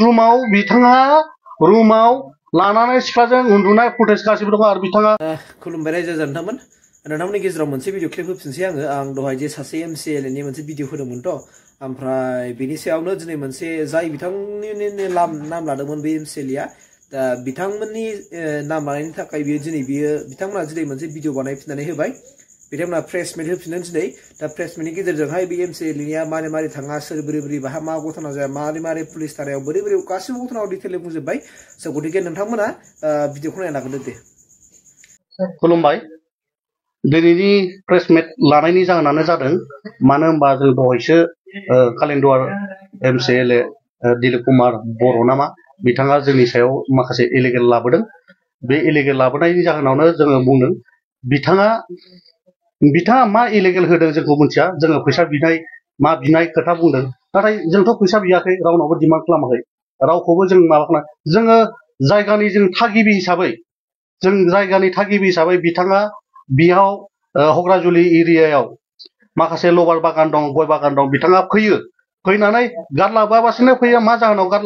रुमाव बिथाङा रुमाव लानानै सिख्लाजों उन्दुनाय फुटेज गासिबो दङ आरो बिथाङा खुलुमबाय रायजो नोंथांमोन नोंथांमोननि गेजेराव मोनसे भिडिअ क्लिप होफिनसै आं दहाय जे सासे MCLA नि मोनसे भिडिअ होदोंमोनथ' ओमफ्राय बेनि सायावनो दिनै मोनसे जाय बिथांनि नाम लादोंमोन बे MCLA दा बिथांमोननि नाम लानायनि थाखाय बिथांमोना दिनै मोनसे भिडिअ बानायफिननानै होबाय बिथांमोना प्रेस मिट होफिनदों दिनै दा प्रेस मिटनि गेजेरजोंहाय बे MCLA निया मारै थाङा सोर बोरै बाहा मा घटना जाया मारै पुलिस थारायाव बोरै गासिबो घटनाखौ डिटेलै बुंजोबबाय स' गतिके नोंथांमोना भिडिअखौ नायना लागोन दे खुलुमबाय दिनैनि प्रेस मिट लानायनि जाहोनानो जादों मानो होनबा जों दहायसो कालिन्दुवार MCLA दिलीप कुमार बर' नामा बिथाङा जोंनि सायाव माखासे इलिगेल लाबोदों बे इलिगेल लाबोनायनि जाहोनावनो जोङो बुंदों बिथाङा मा इलिगेल होदों जोंखौ मिथिया जोङो फैसा बिनाय मा बिनाय खोथा बुंदों नाथाय जोंथ' फैसा बियाखै रावनावबो डिमान्ड खालामाखै रावखौबो जों माबा खालामाखै जोङो जायगानि जों थागिबि हिसाबै बिथाङा बियाव हग्राजुलि एरियायाव माखासे लबार बागान दं गय बागान दं बिथाङा फैनानै गार्ड लाबोआबासिनो फैयो मा जाहोनाव गार्ड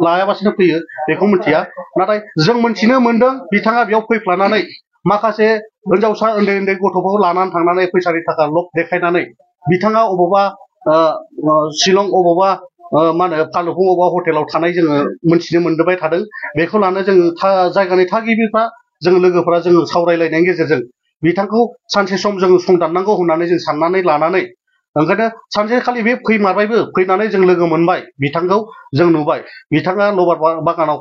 लायाबासिनो फैयो बेखौ मिथिया नाथाय जों मिथिनो मोनदों बिथाङा बेयाव फैफ्लानानै माखासे हिनजावसा उन्दै गथ'फोरखौ लानानै थांनानै फैसानि थाखा लब देखायनानै बिथाङा अबावबा शिलं अबावबा मा होनो फालुफुं अबावबा हटेलाव थानाय जोङो मिथिनो मोनबाय थादों बेखौ लानो जों जायगानि थागिबिफ्रा जों लोगोफोरा जों सावरायलायनायनि गेजेरजों बिथांखौ सानसे सम जों संदाननांगौ होननानै जों साननानै लानानै ओंखायनो सानसेखालि बे फैमारबायबो फैनानै जों लोगो मोनबाय बिथांखौ जों नुबाय बिथाङा लबार बागानाव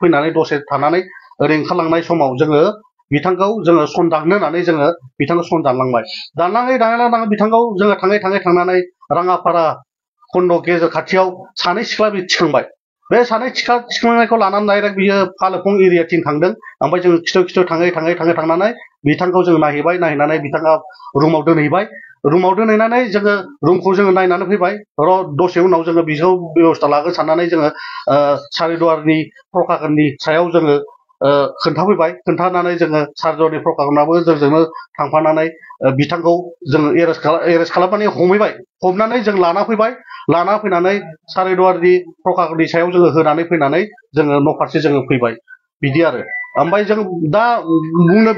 फैनानै दसे थानानै ओरै ओंखारलांनाय समाव जोङो बिथांखौ जोङो सनदाननो होननानै जोङो बिथांखौ सनदानलांबाय दानलाङै बिथांखौ जोङो थाङै थांनानै राङापारा खन्द गेजेर खाथियाव सानै सिख्ला थिखांबाय बे सानै थिखांनायखौ लानानै डाइरेक्ट बियो फालुफुं एरियाथिं थांदों ओमफ्राय जों खिथु थाङै थांनानै बिथांखौ जों नायहैनानै बिथाङा रुमाव दोनहैबाय रुमाव दोनहैनानै जोङो रुमखौ जोङो नायनानै फैबाय दसे उनाव जोङो बिखौ बेबस्था लागोन साननानै जोङो सारिदुवारनि प्रकाशननि सायाव जोङो खोन्थाफैबाय खोन्थानानै जोङो सारिदुवारनि प्रकाशनाबो जोंजोंनो थांफानानै बिथांखौ जोङो एरेस्ट खालामनानै हमनानै जों लाना फैनानै सारिदुवारनि प्रकाशननि सायाव जोङो होनानै फैनानै जोङो न' फारसे जोङो फैबाय बिदि आरो ओमफ्राय जों दा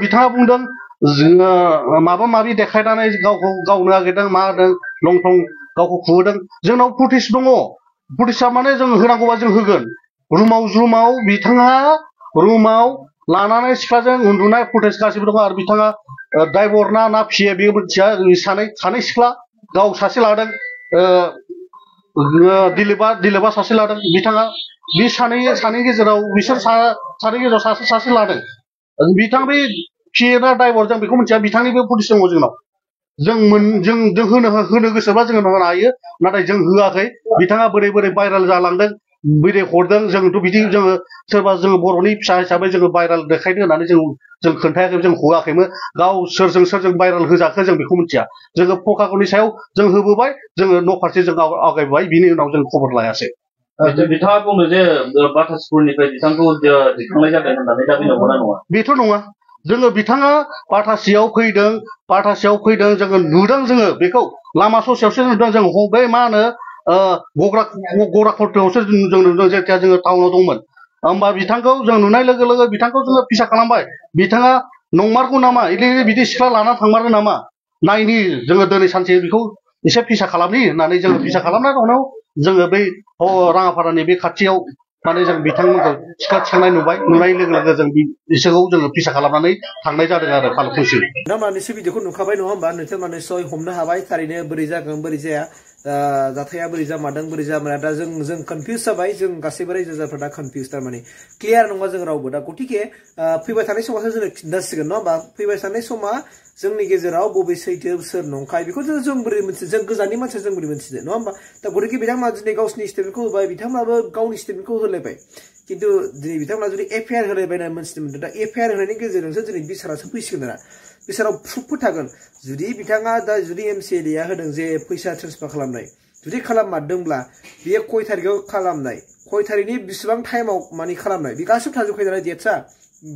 बिथाङा बुंदों जोङो माबा माबि देखायनानै गावखौ गावनो नागिरदों मा होदों लं थं गावखौ खुहोदों जोंनाव फुटेज दङ फुटेजआ माने जों होनांगौबा जों होगोन रुमाव बिथाङा रुमाव लानानै सिख्लाजों उन्दुनाय फुटेज गासिबो दङ आरो बिथाङा ड्राइभार ना फिए बेयो मिथिया सानै सिख्ला गाव सासे लादों दिलीपआ सासे लादों बिथाङा बे सानै गेजेराव बिसोर सानै गेजेराव सासे लादों बिथां बे फिए ना ड्राइभार जों बेखौ मिथिया बिथांनि बे फुटेज दङ जोंनाव जों होनो गोसोबा जोङो होनो हायो नाथाय जों होआखै बिथाङा बोरै भाइरेल जालांदों बोरै हरदों जोंथ' बिदि जोङो सोरबा जोङो बर'नि फिसा हिसाबै जोङो भाइरेल देखायनो होननानै जों खोन्थायाखै जों होआखैमोन गाव सोरजों भाइरेल होजाखो जों बेखौ मिथिया जोङो प्रकाशननि सायाव जों होबोबाय जोङो न' फारसे जों आवगायबोबाय बिनि उनाव जों खबर लायासै बिथाङा बुंदों जे बाटासपुरनिफ्राय बिथांखौ दिखांनाय जादों होननानै दा बे नंगौना नङा बेथ' नङा जोङो बिथाङा बाटासियाव फैदों जोङो नुदों जोङो बेखौ लामा ससेयावसो नुदों जों बै मा होनो गग्राखरथायावसो जों नुदों जेथिया जोङो टाउनाव दंमोन होमबा बिथांखौ जों नुनाय लोगो बिथांखौ जोङो फिसा खालामबाय बिथाङा नंमारगौ नामा बिदि सिख्ला लाना थांमारो नामा नायनि जोङो दिनै सानसे बेखौ एसे फिसा खालामनि होननानै जोङो फिसा खालामनाय उनाव जोङो बै राङापारानि बे खाथियाव माने जों बिथांमोनखौ सिख्ला थिखांनाय नुनाय लोगो जों बिसोरखौ जोङो फिसा खालामनानै थांनाय जादों आरो फालुफुंसिम नोंथांमोना भिडिअखौ नुखाबाय नङा होमबा नोंथांमोना निस्सय हमनो हाबाय थारैनो बोरै जागोन बोरै जाया जाथाया बोरै जामारदों बोरै जामारा दा जों कनफिउज जाबाय जों गासैबो रायजो राजाफोरा दा कनफिउज थारमाने क्लियार नङा जों रावबो दा गतिके फैबाय थानाय समावसो जोङो खिन्थासिगोन नङा होमबा फैबाय थानाय समा जोंनि गेजेराव बबे सैथो सोर नंखाय बेखौ जों बोरै मोनथियो जों गोजाननि मानसिया जों बोरै मोनथिनो नङा होमबा दा गतिके बिथांमोना दिनै गावसिनि स्टेटमेन्टखौ होबाय बिथांमोनाबो गावनि स्टेटमेन्टखौ होलायबाय खिन्थु दिनै बिथांमोना जुदि एफआइआर होलायबाय होननानै मोनथिनो मोनदों दा एफआइआर होनायनि गेजेरजोंसो दिनै बिसारासो फैसिगोन आरो बिसाराव प्रुफफोर थागोन जुदि बिथाङा दा जुदि MCLA होदों जे फैसा ट्रेन्सफार खालामनाय जुदि खालाममारदोंब्ला बेयो खय थारिखआव खालामनाय खय थारिखनि बेसेबां टाइमाव माने खालामनाय बे गासिबो थाजोबखायो नालाय डेटसा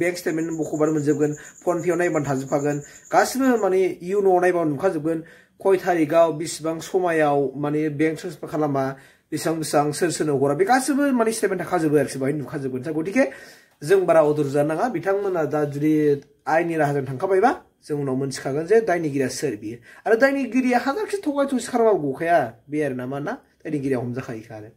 बेंक स्टेटमेन्ट बख'बानो मोनजोबगोन फन पेआव नायबानो थाजोबखागोन गासिबो माने इउन'आव नायबानो नुखाजोबगोन खय थारिखआव बेसेबां समायाव माने बेंक ट्रेन्सफार खालामा बेसेबां बेसेबां सोर सोरनो हरा बे गासिबो माने स्टेटमेन्ट थाखाजोबो आरोखि बेहाय नुखाजोबगोन गतिके जों बारा अदर जानो नाङा बिथांमोना दा जुदि आयेननि राहाजों थांखाबायबा जों उनाव मोनथिखागोन जे दायनिगिरिया सोर बियो आरो दायनिगिरिया हाजारखि थगाय थसि खालामाबो गखाया बे आरो ना मा ना दायनिगिरिया हमजाखायोखा आरो